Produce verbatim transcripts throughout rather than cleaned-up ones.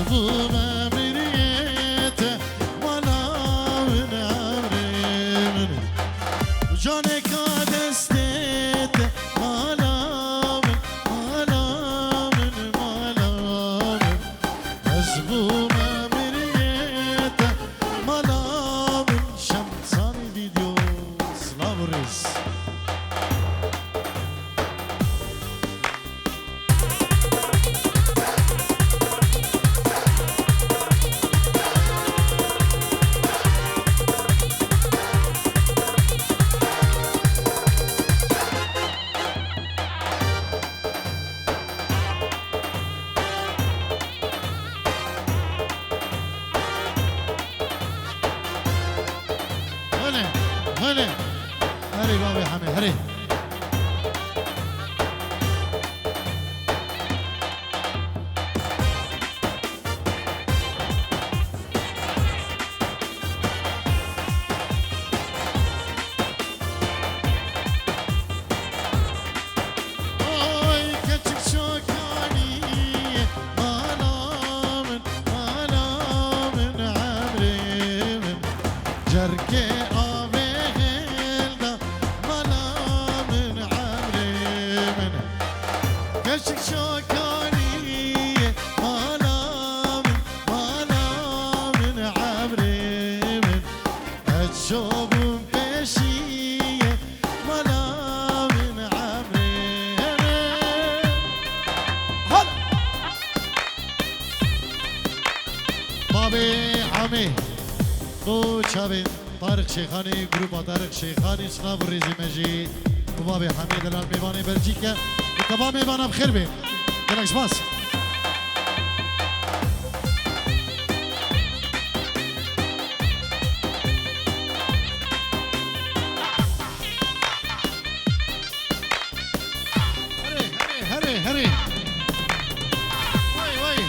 Bûme miriyê te, mala min, emrê min. Caneka destê te, mala min, mala min, mala min. Ez bûme miriyê te, mala min. Şemsanî Video, silav û rêz. Hele, hele. Herê bavê Hemê, herê. Oy keçik çokanî, mala min, mala min, emrê min. Cerkê avê hêlda, mala min, emrê min. Keçik çokanî, mala min, mala min, emrê min. Ez çûbûm pêşiyê, mala min, emrê min. Hal! Babê Hemê, bo çavên Tarîq Şêxanî, grupa Tarîq Şêxanî, silav û rêzê me jî bo babê Hemê delal mêvanê Belcîke. Û teva mêvana bi xêr bê. Gelek spas. Herê, herê, herê, herê. Wey, wey.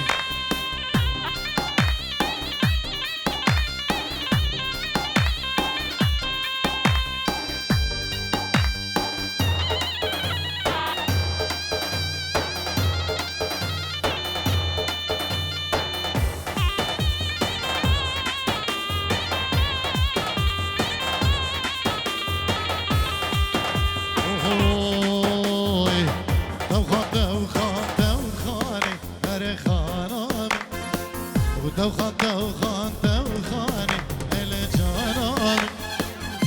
Ohoy, dewxan, dewxan, dewxanê, here xana min. Û dewxan, dewxan, dewxanê, hele cana min.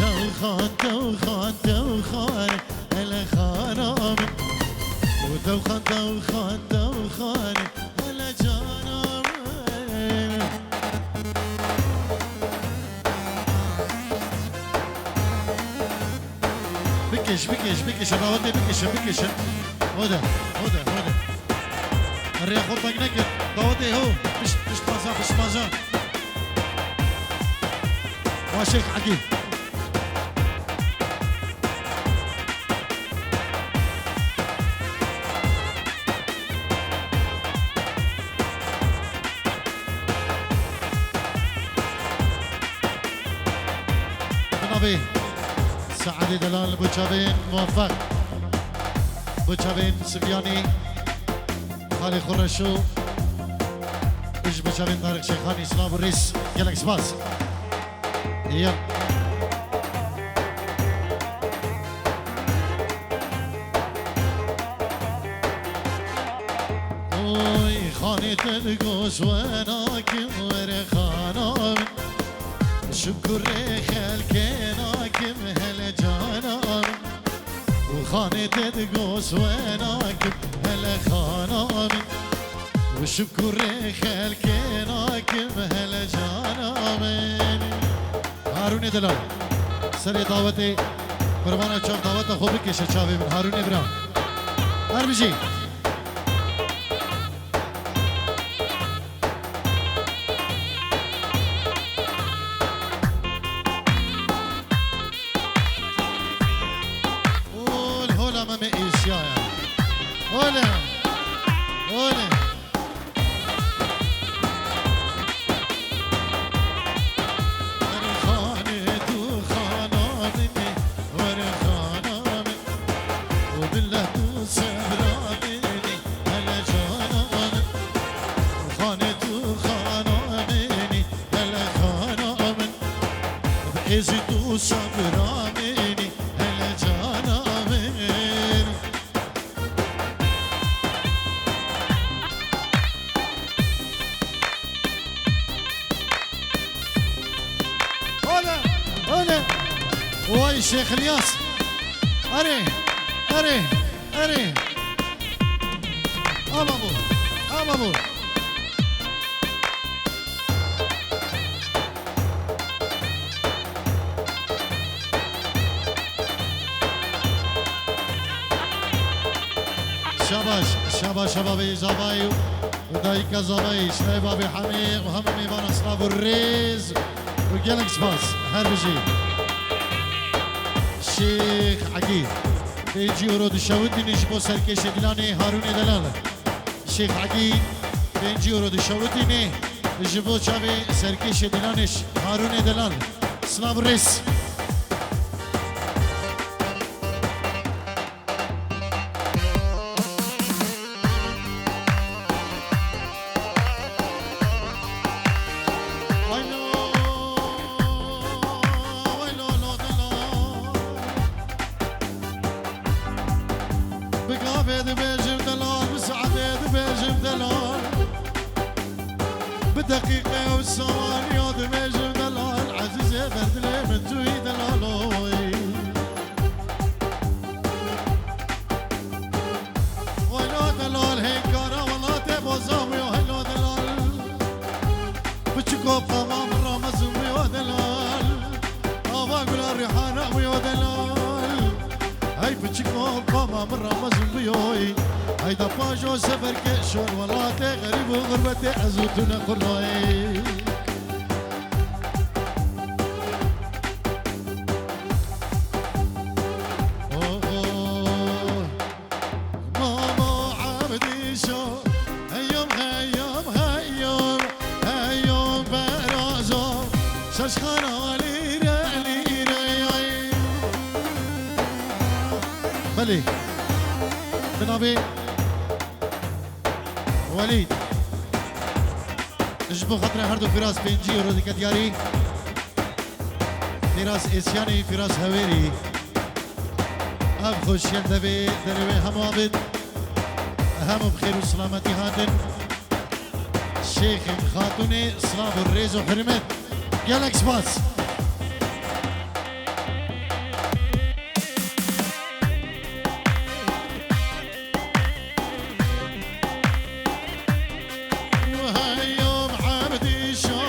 Dewxan, dewxan, dewxanê, hele xana min. Û dewxan, dewxan, dewxanê, hele cana min. Bikiş, bikiş, bikiş, dawetê bikişin, bikişin. Hode, hode, hode. Rêya xwe teng nekir. Dawetê ho. Pişt, pişt baza, pişt baza. Wa Şêx Edî. Bi navê Seedê Delal bo çavên muwefeq, bo çavên Sivyanî, xalê xwe reşo, û ji bo çavên Tarîq Şêxanî silav û rêz, gelek spas. Ya. Oy, xanê te digos wena kim were xana min. Şukurê xelkê nakim hele cana min. Û xanê te digos wena kim hele xana min. Û şukurê xelkê nakim hele cana min. Harûnê delal. Serê dawetê, qurbana çav daweta xwe bikêşe çavê min. Harûnê bira. Her bijî. Ol, hola me me êşiya ya. Ole. Ole. Were xanê tu xana min e, were xana min. O billah tu sebra min. Êzî tu sabira min, hele cana min. Ole, ole. Vay Şêx İlyas. Erê, erê, erê. Ama bu, ama bu. Şabaş, şabaş, şabaş, bavê Zavayê û dayika Zavayê, şinayê bavê Hemê û hemû mêvana silav û rêz û gelek spas. Her bijî. Şêx Egî, pêncî euro dişewitîne ji bo serkêşê Dilanê Harûnê Delal. Şêx Egî, pêncî euro dişewitîne ji bo çavê serkêşê Dilanê Harûnê Delal. Silav û rêz. Bi gavê dibêjim delal, bi saetê dibêjim delal. Bi deqîqe û sawaniya dibêjim delal, ezîzê ber dilê min tu yî delal oy. Wayla delal, hêkara welatê boza bûyo, helo delal. Piçiko pama min ra mezin bûyo delal. Ava gula rihana bûyo delal. Hey piçiko pama min ra mezin bûyoy. Hey da pajo seferke şor welatê xerîb û xurbetê ez û tu ne qurlayê. Oh, oh. Mama Ebdîşo, heyom, heyom, heyom, heyom, berazo, şaşxana lîre, lîre, ay. Belê. Bi navê Welîd. Ji bo xatirê her du firas pêncî euro dike diyarî. Firas Êsyanî, Firas Hewêrî. Ev xweşiyên devê derê wê hemû abid. Hemû bi xêr û silametî hatin. Şêxên, xatûnê, silav û rêz û hurmet. Gelek spas. Heyom Ebdîşo,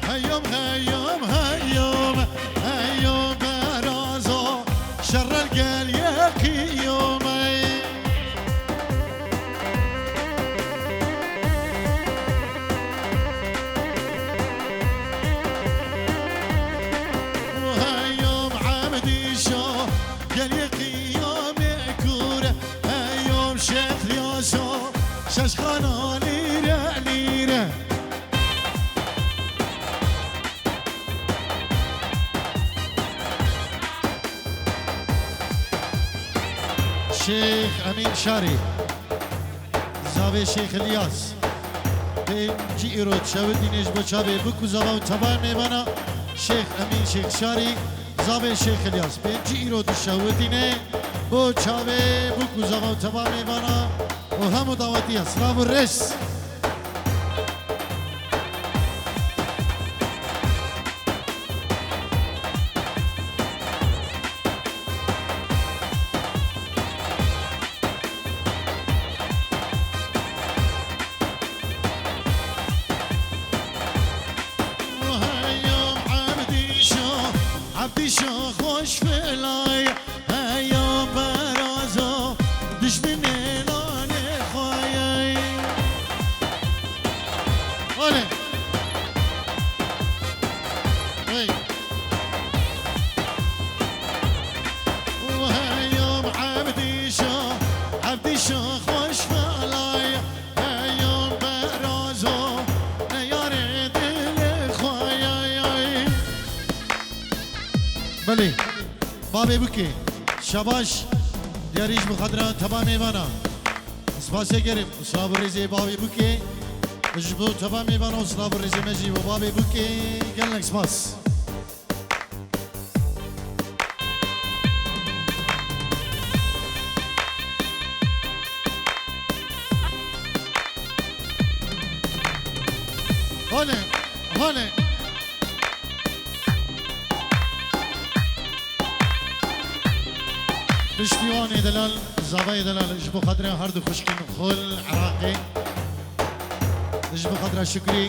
heyom, heyom, heyom, heyom berazo, şerrel gel yeqîyomey. Heyom Ebdîşo, gel yeqîyomê kure. Heyom Şêx Lîyaso, şaşxana lîre, lîre. Şêx Emîn Şarî, zavê Şêx Îlyas. Pêncî îro dişewitîne ji bo çavê bûk û zava û tevayê mêvana Şêx Emîn Şêx Şarî, zavê Şêx Îlyas. Pêncî îro dişewitîne bo çavê bûk û zava û tevayê mêvana û hemû dawetiya. Silav û rêz. Heyom Ebdîşo, Ebdîşo xweş filay. Heya berazo, dijminê nanê xwe ye. Olê. Hey. Heya Ebdîşo, Ebdîşo xweş felay. Heya berazo, neyarê dilê xwe ye. Belê. Bavê Bûkê, şabaş, diyarî ji bo xatira teva mêvana. Spasê gerîm, silav û rêzê bavê Bûkê, ji bo teva mêvana û silav û rêzê me jî bo bavê Bûkê, gelek spas. Piştîwanê delal, zavayê delal, ji bo xatirê her du xwişkên xwe li Iraqê. Ji bo xatira Şukrî,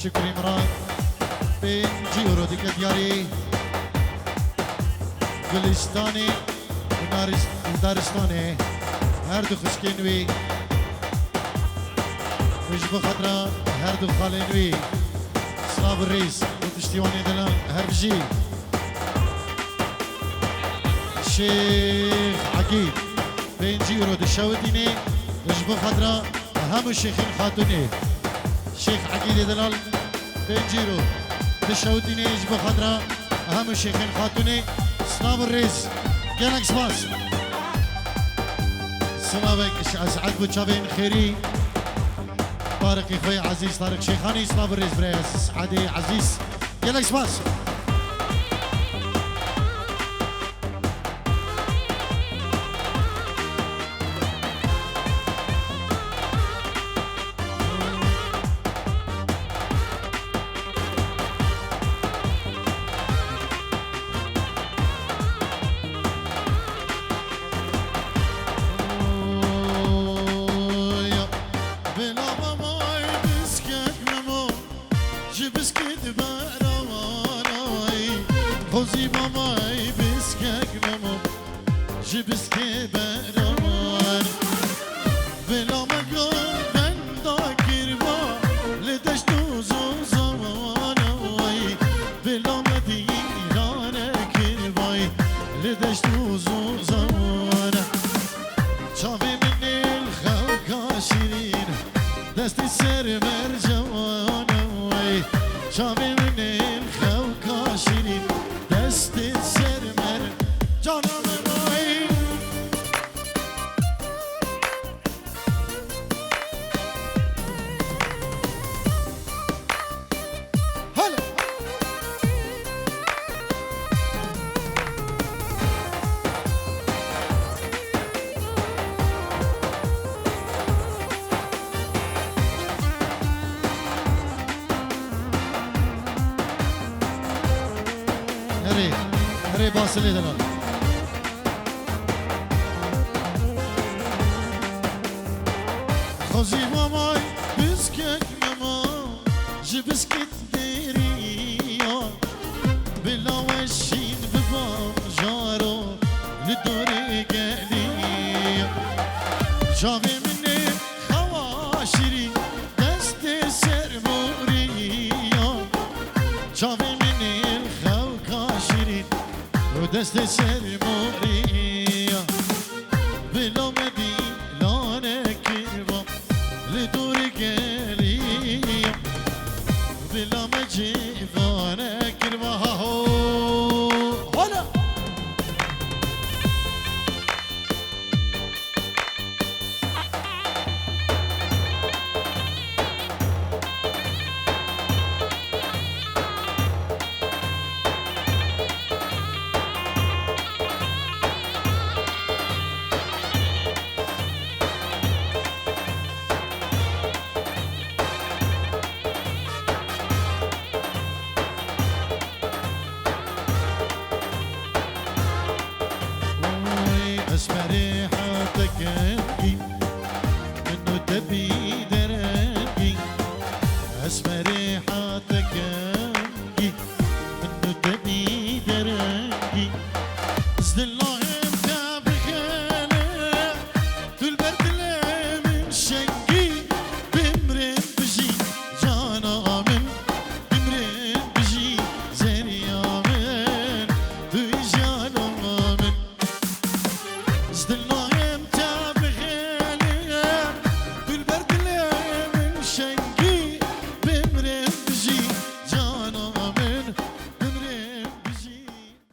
Şukrî Miran, pêncî euro dike diyarî Gulistanê û Naris-, û Daristanê, her du xwişkên wî. Û ji bo xatira her du xalên wî, silav û rêz û piştîwanê delal, her bijî. Şêx Egîd, pêncî euro dişewitînê, ji bo xatira hemû şêxên xatûnê. Şêx Egîdê delal, pêncî euro dişewitînê, ji bo xatira hemû şêxên xatûnê. Silav û rêz. Gelek spas. Silavek ji Es'ed bo çavên xêrî. Tariqê xwe yê ezîz, Tariq Şêxanî, silav û rêz birayê Es'edê ezîz. Gelek spas. Oy, bela mamay biskek memo, ji biskê di berawan ay. Xozî mamay biskek memo, ji biskê berawan. Bila me gavenda kirba, li deşt û zozawan ay. Bila me dîrane kirbay, li deşt û zozawan. Çavê min ê li xewka şirîn, destê ser mercewan ay. Çavê min ê li xewka şirîn, destê ser mer-, cana min ay. Hele. Erê, erê, basilê de lan. Xozî mamay biskek mema, ji biskit dêriya. Bila we şîn bibam jaro li dorê gelî. Çavê min ê xewa şirîn, destê ser moriya. Çavê min ê xewka şirîn, û destê ser morî.